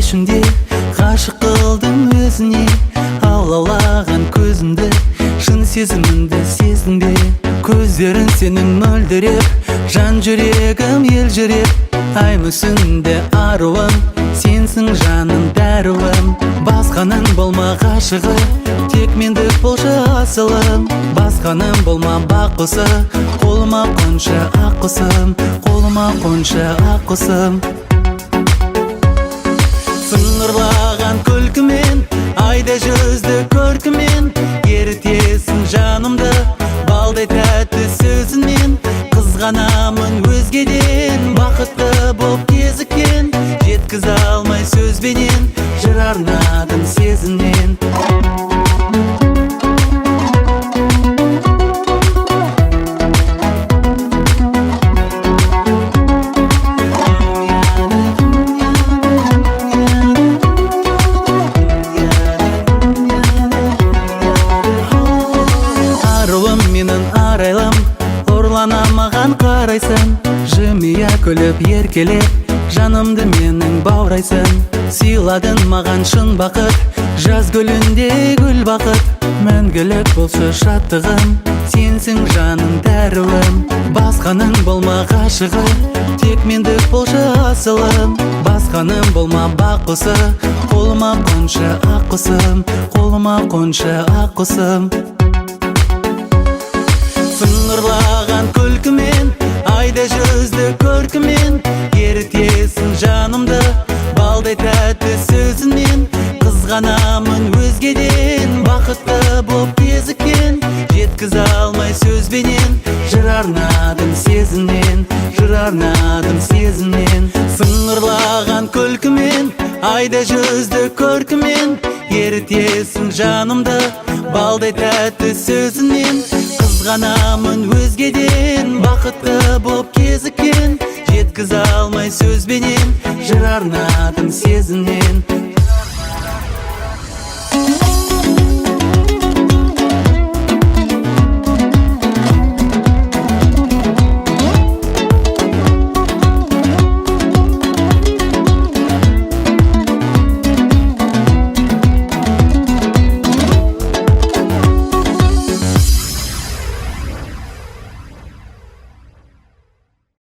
кешінде ғашық қылдың өзіне. Алаулаған көзімді, шын сезімімді сездің бе? Көздерің сенің мөлдіреп, жан жүрегім елжіреп. Ай мүсінді аруым, сенсің жаным дәруім. Басқаның болма ғашығы, тек мендік болшы асылым. Басқаның болма бақ құсы, қолыма қоншы ақ құсым, қолыма қоншы ақ құсым. Сыңғырлаған күлкімен, айда жүзді көркімен, ерітесің жанымды балдай тәтті сөзіңмен. Қызғанамын өзгеден, бақытты боп кезіккен. Жеткізе алмай сөзбенен, жыр арнадым сезімнен. Аруым менің арайлым, ұрлана маған қарайсың. Жымия күліп еркелеп, жанымды менің баурайсың. Сыйладың маған шын бақыт, жаз гүліндей гүл бақыт. Мәңгілік болшы шаттығым, сенсің жаным дәруім. Басқаның болма ғашығы, тек мендік болшы асылым. Басқаның болма бақ құсы, қолыма қоншы ақ құсым, қолыма қоншы ақ құсым. Сыңғырлаған күлкімен, айда жүзді көркімен, ерітесің жанымды балдай тәтті сөзіңмен. Қызғанамын өзгеден, бақытты боп кезіккен. Жеткізе алмай сөзбенен, жыр арнадым сезімнен, жыр арнадым сезімнен. Сыңғырлаған күлкімен, айда жүзді көркімен, ерітесің жанымды балдай тәтті сөзіңмен. Қызғанамын өзгеден, бақытты боп кезіккен. Жеткізе алмай сөзбенен, жыр арнадым сезімнен.